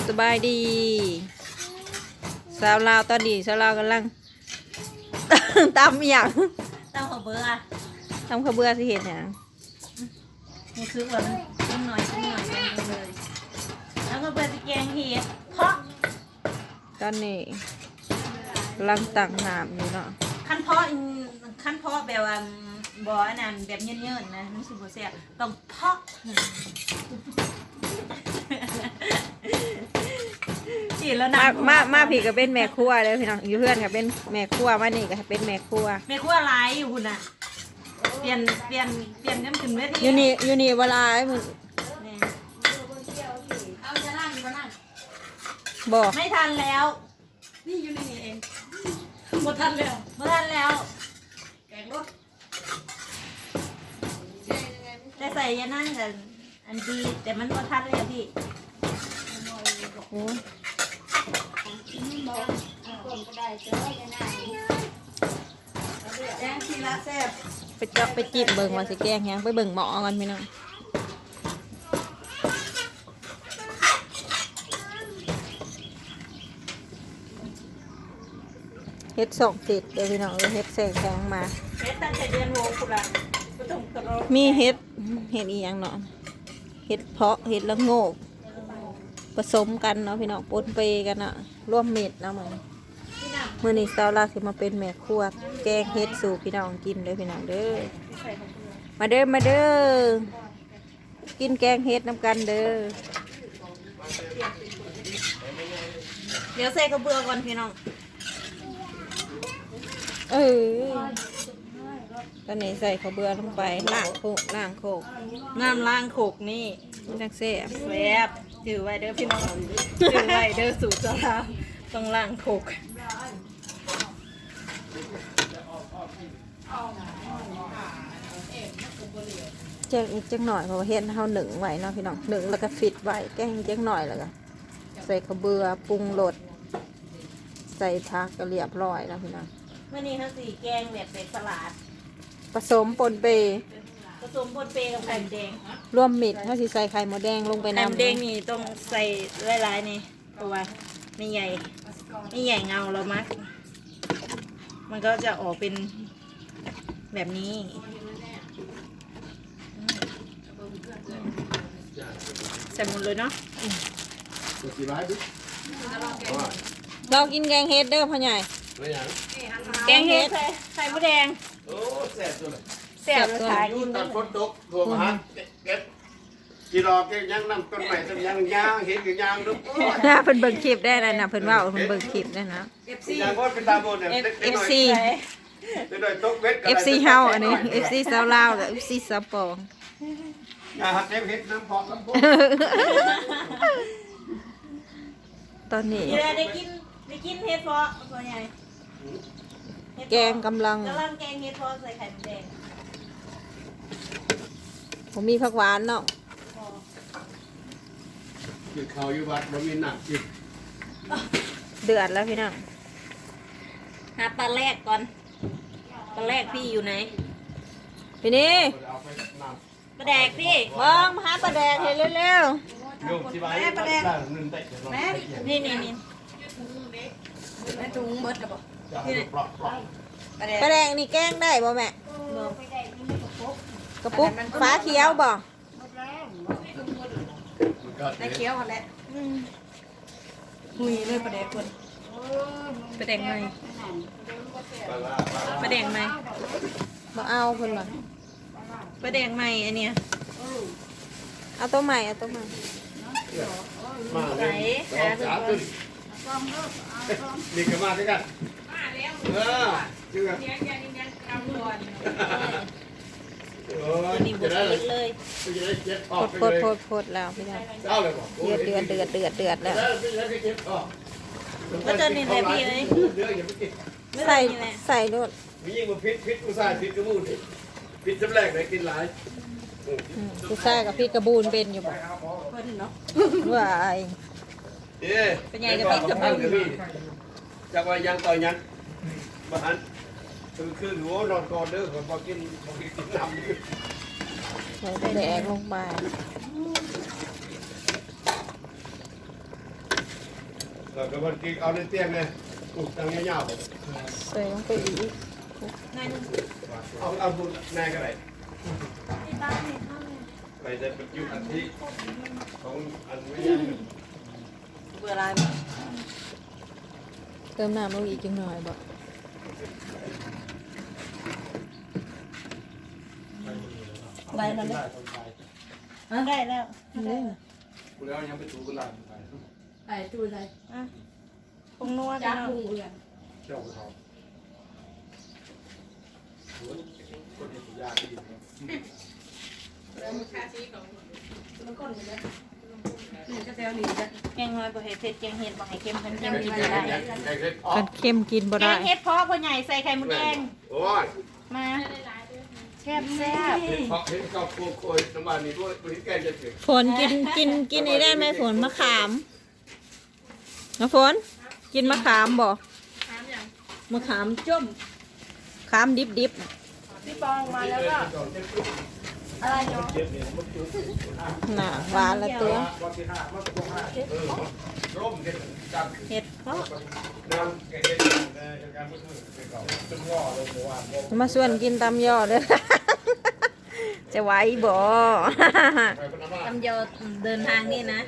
ສະບາຍດີ ສາວລາວ ຕອນນີ້ສາວລາວກຳລັງ ຕຳອີ່ຫຍັງ? ຕຳເຂົ້າເບືອ ຕຳເຂົ້າເບືອ ຊິເຮັດຫຍັງ? ຮູ້ສຶກວ່າມັນ ກິນໜ້ອຍ ກິນໜ້ອຍ ຕຳເຂົ້າເບືອ ແລ້ວກໍເພື່ອຊິແກງເຫັດເພາະ ຕອນນີ້ກຳລັງຕັ້ງນ້ຳຢູ່ເນາະ ຄັນເພາະ ຄັນເພາະແບບວ່າ ບໍ່ ອັນນັ້ນ ແບບເຍີ້ນໆ ນະ ມັນຊິບໍ່ແຊບ ຕ້ອງເພາະ ຊິແລ້ວນະ ມາ ມາ ມາພີ້ກໍເປັນແມ່ຄົວເດີພີ່ນ້ອງ ຢູ່ເຮືອນກໍເປັນແມ່ຄົວ ມານີ້ກໍເປັນແມ່ຄົວ ແມ່ຄົວຫຼາຍຢູ່ພຸ້ນນະ ປ່ຽນ ປ່ຽນ ປ່ຽນກັນຂຶ້ນເວທີ ຢູ່ນີ້ ຢູ່ນີ້ບໍ່ຫຼາຍມື້ ແມ່ນ ເອົາຈະລ້າງຢູ່ບໍ່ນະ? ບໍ່ ໄມ່ທັນແລ້ວ ນີ້ຢູ່ໃນນີ້ເອງ ບໍ່ທັນແລ້ວ ບໍ່ທັນແລ້ວ ແກງລົດ ແຕ່ໃສ່ຢານາງກັນ ອັນດີ ແຕ່ມັນບໍ່ທັນແລ້ວພີ່ ໂອ້ຍ ແກງຊິລະແຊບ ໄປເຈາະໄປຈິບເບິ່ງວ່າຊິແກງຫຍັງ ໄປເບິ່ງໝໍ້ກ່ອນພີ່ນ້ອງ. ເຫັດສອງເຈັດເດີພີ່ນ້ອງເອີຍ ເຫັດແຊງແຂງມາ ເຫັດຕັ້ງແຕ່ເດືອນຫົກພຸ້ນລະ ບໍ່ຕ້ອງຕະຫຼອດ ມີເຫັດ ເຫັດອີ່ຫຍັງເນາະ ເຫັດເຜາະ ເຫັດລະໂງກ ປະສົມກັນເນາະພີ່ນ້ອງ ປົນເປກັນເນາະ ລວມມິດເນາະມື້ນີ້ ມື້ນີ້ສາວລາວຊິມາເປັນແມ່ຄົວ ແກງເຫັດສູ່ພີ່ນ້ອງກິນເດີພີ່ນ້ອງເດີ ມາເດີ ມາເດີ ກິນແກງເຫັດນຳກັນເດີ ດຽວໃສ່ເຂົ້າເບືອກ່ອນພີ່ນ້ອງ ເອີ ຕອນນີ້ໃສ່ເຂົ້າເບືອລົງໄປ ລ້າງໂຄກ ລ້າງໂຄກ ນ້ຳລ້າງໂຄກນີ້ ມັນຈັ່ງແຊບ ແຊບ ຈື່ໄວ້ເດີພີ່ນ້ອງ ຈື່ໄວ້ເດີ ສູດສາວລາວ ຕ້ອງລ້າງໂຄກ. ແກງອີກຈັກໜ້ອຍ ເພາະວ່າເຫັດເຮົາໜຶ້ງໄວ້ເນາະພີ່ນ້ອງ ໜຶ້ງແລ້ວກໍຟິດໄວ້ ແກງອີກຈັກໜ້ອຍແລ້ວກໍໃສ່ເຂົ້າເບືອ ປຸງລົດ ໃສ່ຜັກກໍລຽບຮ້ອຍແລ້ວພີ່ນ້ອງ ມື້ນີ້ເຮົາຊິແກງແບບໃສ່ສະຫຼາດ ປະສົມປົນເປ ປະສົມປົນເປກັບໄຂ່ມົດແດງ ລວມມິດ ເຮົາຊິໃສ່ໄຂ່ມົດແດງລົງໄປນຳ ໄຂ່ມົດແດງນີ້ຕ້ອງໃສ່ຫຼາຍໆນີ້. ເພາະວ່າແມ່ໃຫຍ່ ແມ່ໃຫຍ່ເງົາລາວມັກ ມັນກໍຈະອອກເປັນແບບນີ້ ໃສ່ໝົດເລີຍເນາະ ລອງກິນແກງເຫັດເດີພໍ່ໃຫຍ່ ແກງເຫັດ ແກງເຫັດໃສ່ໄຂ່ມົດແດງ ໂອ້ ແຊບສຸດ ແຊບ ຕອນຝົນຕົກ ໂທມາຫາ ເກັບ ຊິລອກຍັງນຳຕົ້ນໄມ້ຕົ້ນຫຍັງ ຍ່າງເຫັນກໍຍ່າງດູ ເພິ່ນເບິ່ງຄລິບໄດ້ນະ ເພິ່ນເວົ້າ ເພິ່ນເບິ່ງຄລິບໄດ້ນະ ເອັຟຊີ ເອັຟຊີ ເດັກນ້ອຍຕົກເບັດກໍໄດ້ ເອັຟຊີເຮົາ ອັນນີ້ ເອັຟຊີສາວລາວ ແລະ ເອັຟຊີສາວປອງ ຢ່າຫາເກັບເຫັດນຳເພາະນຳໂພ ຕອນນີ້ ນີ້ແຫຼະ ໄດ້ກິນ ໄດ້ກິນເຫັດເພາະ ພໍ່ໃຫຍ່ ເຫັດເພາະ ແກງກຳລັງ ກຳລັງແກງເຫັດເພາະໃສ່ໄຂ່ມົດແດງ ບໍ່ມີຜັກຫວານເນາະ ບໍ່ ກິນເຂົ້າຢູ່ວັດບໍ່ມີນ້ຳກິນ ເດືອດແລ້ວພີ່ນ້ອງ ຫາປາແລກກ່ອນ ປາແລກພີ່ຢູ່ໃນ ພີ່ນີ່ ປາແດກພີ່ ເບິ່ງ ມາຫາປາແດກໃຫ້ເລັວໆ ແມ່ປາແດກ ນີ້ໆໆ ໃນຖົງເບິດແລ້ວບໍ່? ນີ້ແຫຼະ ປາແດກ ປາແດກນີ້ແກງໄດ້ບໍ່ແມ່? ບໍ່ ກະປຸກ ອັນນັ້ນມັນ ຝາຂຽວບໍ່? ໃນຂຽວຫັ້ນແຫຼະ ອືມ ຫຸຍເລີຍປາແດກເພິ່ນ ປາແດກໃໝ່ ປາແດກໃໝ່ ບໍ່ເອົາເພິ່ນວ່າ ປາແດກໃໝ່ອັນເນີ້ຍ ເອົາໂຕໃໝ່ ເອົາໂຕໃໝ່ ໃສ່ຫາເພິ່ນກ່ອນ ນີ້ກໍມາຄືກັນ ເອີ ຄືກັນ ໂອ້ຍ ຕົວນີ້ບໍ່ຕິດເລີຍ ໂພດໆໆໆ ແລ້ວພີ່ນ້ອງ ເດືອດໆໆໆ ແລ້ວ ເດືອດໆໆ ແລ້ວ ກໍຕົວນີ້ແຫຼະພີ່ເອີຍ ໃສ່ ໃສ່ໂລດ ຜູ້ຍິງບໍ່ຜິດ ຜິດຜູ້ຊາຍ ຜິດກະບູນ ຜິດຈຳແລກໄດ້ກິນຫຼາຍ ອືມ ຜູ້ຊາຍກໍຜິດກະບູນເປັນຢູ່ບໍ່? ເພິ່ນເນາະ ວ້າຍ ເອີ ເປັນໃຫຍ່ກໍຜິດກະບູນ ຈັກວ່າຍັງຕໍ່ຍັງ ບໍ່ຫັນ ຄື ຄື ໂອ້ ນອນກ່ອນເດີ ຂ້ອຍບໍ່ກິນ ບໍ່ກິນນ້ຳ ໃສ່ປາແດກລົງໄປ. ແລ້ວກໍເພິ່ນກິນເອົາໃນຕຽງແດ່ ປູກຕັ້ງຍາວໆ ໃສ່ລົງໄປອີກ ໜ້ອຍໜຶ່ງ ເອົາ ເອົາແດ່ກໍໄດ້ ໄປແຕ່ປັດຈຸບັນທີ່ຂອງອັນ ເບື່ອຫຼາຍບໍ່? ເຕີມນ້ຳລົງອີກຈັກໜ້ອຍບໍ່? ໄດ້ແລ້ວເດ້ ຮະ? ໄດ້ແລ້ວ ເດ້ ຜູ້ແລ້ວຍັງໄປຕູກະລາງໄປ ໄປຕູໃສ? ອ່ະ ຜົງນົວ ຈັກ ພີ່ນ້ອງ ປຸງເອງ ເຈົ້າກໍເທົ່າ ໂອ້ຍ ຄົນເຮັດຢາກອີກເນາະ ມັນຄົນຢູ່ເດ້ ນີ້ກໍແຖວນີ້ເດ້ ແກງຫອຍບໍ່ໃຫ້ເຜັດ ແກງເຫັດບໍ່ໃຫ້ເຄັມ ຄັນເຄັມກິນບໍ່ໄດ້ ຄັນເຄັມກິນບໍ່ໄດ້ ແກງເຫັດເຜາະພໍ່ໃຫຍ່ໃສ່ໄຂ່ມົດແດງ ໂອ້ຍ ມາ ແຊບໆ ເຫັດເຜາະ ເຫັດເຂົ້າໂຄກ ໂອ້ຍ ນ້ຳຫວານນີ້ ໂອ້ຍ ບໍ່ເຫັນແກງຈັກເທື່ອ ຝົນກິນ ກິນ ກິນໄອ້ນັ້ນໄໝ ຝົນ ມະຂາມ ນ້ຳຝົນ ກິນມະຂາມບໍ່? ມະຂາມຫຍັງ? ມະຂາມສົ້ມ ຂາມດິບໆ ທີ່ปองมาแล้วก็อะไรเนาะ ໜ້າຫວານລະຕົວະ ເຫັດເຜາະ ມາຊວນກິນຕຳຍໍ້ເດີ້ ຈະໄຫວບໍ່? ຕຳຍໍ້ເດີນທາງນີ້ນະ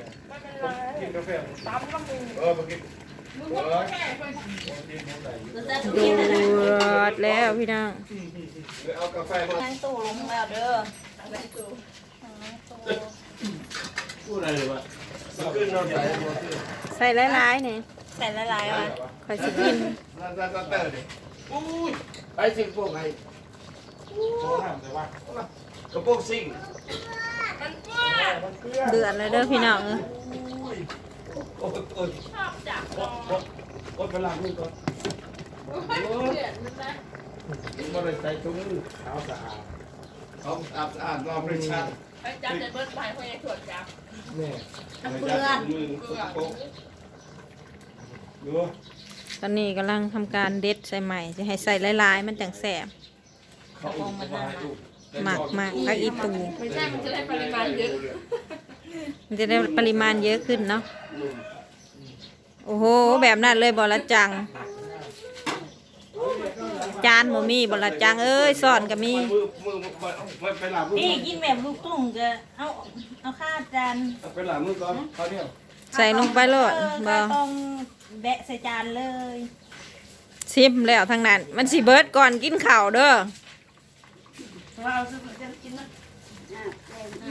ເດືອດແລ້ວພີ່ນ້ອງ ນາງຕູ້ລົງແລ້ວເດີ້ ໃສ່ຫຼາຍໆນີ້ ໃສ່ຫຼາຍໆວ່າ ຂ້ອຍຊິກິນ ໄປຊິໂປ່ງໃຫ້ ກະໂປງຊິງ ເດືອດແລ້ວເດີ້ພີ່ນ້ອງເອີຍ ໂອ້ຍ ໂອ້ຍ ໂອ້ຍ ໄປລ້າງມືກ່ອນ ໂອ້ຍ ບໍ່ໄດ້ໃສ່ຖົງມື ຂາວສະອາດ ຂາວສະອາດ ລອບເລີຍ ໄປຈັບໃສ່ເບິດ ໃຫ້ພໍ່ໃຫຍ່ທວດຈັບ ແມ່ ເປື້ອນ ມືສະກະປົກ ຕອນນີ້ກຳລັງທຳການເດັດໃສ່ໃໝ່ ຊິໃຫ້ໃສ່ຫຼາຍໆ ມັນຈັ່ງແຊບ ໝາກ ໝາກ ຜັກອີ່ຕູ່ ไม่ใช่ มันจะได้ปริมาณเยอะ ມັນຈະໄດ້ປະລິມານເຍອະຂຶ້ນເນາະ ໂອ້ໂຫ ແບບນັ້ນເລີຍບໍ່ລະຈັງ ຈານບໍ່ມີບໍ່ລະຈັງເອີຍ ຊ້ອນກໍມີ ນີ້ກິນແບບລູກຕຸ້ງກໍເອົາ ເອົາຄາດຈານ ໄປລ້າງມືກ່ອນ ຄາວດຽວ ໃສ່ລົງໄປໂລດ ເອີ ບໍ່ຕ້ອງແບະໃສ່ຈານເລີຍ ຊິມແລ້ວທັງນັ້ນ ມັນຊິເບິດກ່ອນກິນເຂົ້າເດີ້ ວ່າເອົາຊື້ເພິ່ນຈະກິນນະ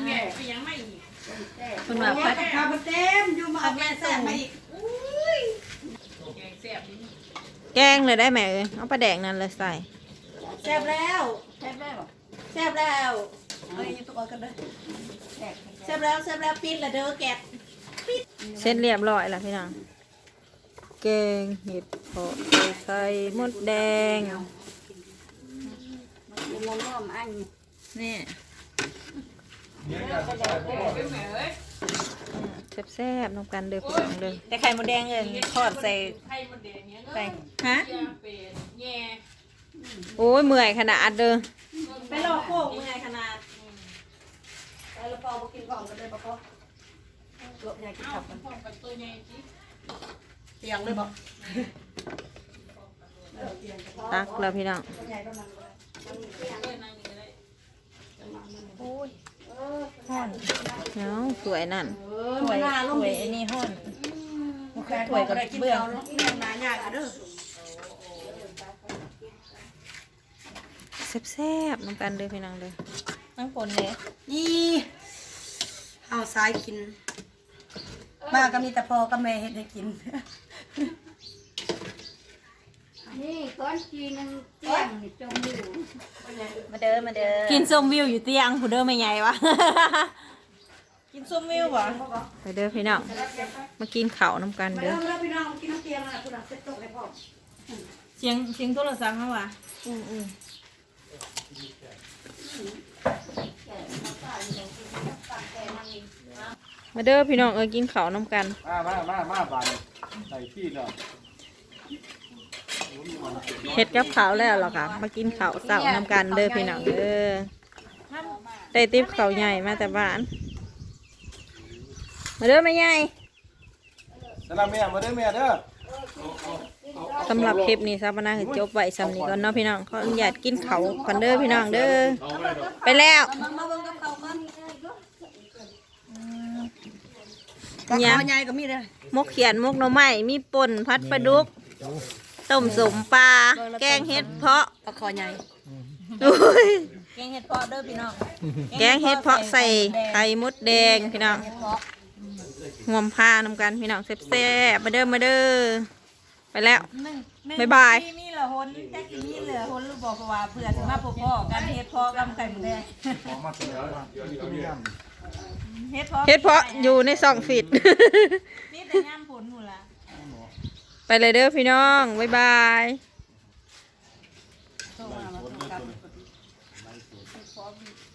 ແມ່ ເພິ່ນວ່າ ໂອ້ຍ ກັບເຂົ້າເຕັມຢູ່ ມາເອົາແກງແຊບມາອີກ ແກງແຊບ ແກງເລີຍໄດ້ແມ່ເອີຍ ເອົາປາແດກນັ້ນເລີຍໃສ່ ແຊບແລ້ວ ແຊບແລ້ວ ແຊບແລ້ວ ເອົາຢູ່ຕົວກັນເດີ້ ແຊບແລ້ວ ແຊບແລ້ວ ປິດລະເດີ້ ແກັດ ປິດ ເສັດລຽບຮ້ອຍລະພີ່ນ້ອງ ແກງເຫັດເຜາະໃສ່ໄຂ່ມົດແດງ ແຊບໆ ນຳກັນເດີ້ພີ່ນ້ອງເດີ້ ແຕ່ໄຂ່ມົດແດງເອີ້ນທອດໃສ່ ໃສ່ ຮະ ໂອ້ຍ ເມື່ອຍຂະໜາດເດີ້ ໄປລໍໂຄ້ງເມື່ອຍຂະໜາດ ໄປລະພໍບໍ່ກິນພ້ອມກັນເລີຍ ບໍ່ພໍ ຕົວໃຫຍ່ກິນຂ້າວກັນ ຕຽງເລີຍບໍ່ ຕັກແລ້ວພີ່ນ້ອງ ໂອ້ຍ ຮ້ອນ ເອົາ ຖ້ວຍນັ້ນ ເອີ ຖ້ວຍ ຖ້ວຍອັນນີ້ຮ້ອນ ຖ້ວຍກັບເບື້ອງ ແມ່ນໜ້າຍາກເດີ້ ແຊບໆ ນຳກັນເດີ້ພີ່ນ້ອງເດີ້ ນາງຝົນເດ້ ນີ້ ເຮົາສາຍກິນ ມາກໍມີແຕ່ພໍ່ກັບແມ່ເຮັດໃຫ້ກິນ ນີ້ກ້ອນຈີ່ໜຶ່ງຕຽງນີ້ ຊົມວິວ ມາເດີ້ ມາເດີ້ ກິນຊົມວິວຢູ່ຕຽງພຸ້ນເດີ້ ແມ່ໃຫຍ່ວ່າ ກິນຊົມວິວບໍ່ ໄປເດີ້ພີ່ນ້ອງ ມາກິນເຂົ້ານຳກັນເດີ້ ມາເດີ້ພີ່ນ້ອງ ກິນນຳຕຽງນະ ພຸ້ນນະ ເຊັດໂຕະໃຫ້ພ້ອມ ສຽງ ສຽງໂທລະສັບເຮົາວ່າ ອືມໆ ມາເດີ້ພີ່ນ້ອງເອີຍ ກິນເຂົ້ານຳກັນ ມາ ມາ ມາ ມາ ບາດນີ້ ໄດ້ທີ່ແລ້ວ ເຮັດກັບເຂົ້າແລ້ວ ແລ້ວກໍມາກິນເຂົ້າເຊົ້ານຳກັນເດີ້ພີ່ນ້ອງເດີ ໄດ້ຕິບເຂົ້າໃຫຍ່ມາແຕ່ບ້ານ ມາເດີ້ແມ່ໃຫຍ່ ນັ້ນລະແມ່ ມາເດີແມ່ເດີ. ສຳລັບຄລິບນີ້ ສາວປານາຊິຈົບໄວ້ຊ່ຳນີ້ກ່ອນເນາະພີ່ນ້ອງ. ຂໍອະນຸຍາດກິນເຂົ້າກ່ອນເດີພີ່ນ້ອງເດີ. ໄປແລ້ວ. ປາຄໍ່ໃຫຍ່ກໍມີເດີ. ໝົກຂຽດ ໝົກໜໍ່ໄມ້ ມີປົ່ນ ຜັດປາດຸກ ຕົ້ມສົ້ມປາ ແກງເຫັດເຜາະ ປາຄໍ່ໃຫຍ່. ໂອ້ຍ ແກງເຫັດເຜາະເດີພີ່ນ້ອງ. ແກງເຫັດເຜາະໃສ່ໄຂ່ມົດແດງພີ່ນ້ອງ. ຮ່ວມພານຳກັນພີ່ນ້ອງ ແຊບໆ. ມາເດີ ມາເດີ. ໄປແລ້ວ. ບາຍບາຍ. ມີ ມີລະຫົນ ຈັກຊິມີເຫຼືອຫົນຫຼືບໍ່ ເພາະວ່າເພື່ອຊິມາພົບພໍ້ກັນ ເຫັດເຜາະກັບໄຂ່ມົດແດງ. ເຫັດເຜາະ ເຫັດເຜາະຢູ່ໃນຊ່ອງຟີດ. ມີແຕ່ຍາມຝົນພຸ້ນລະ. ໄປເລີຍເດີພີ່ນ້ອງ ບາຍບາຍ.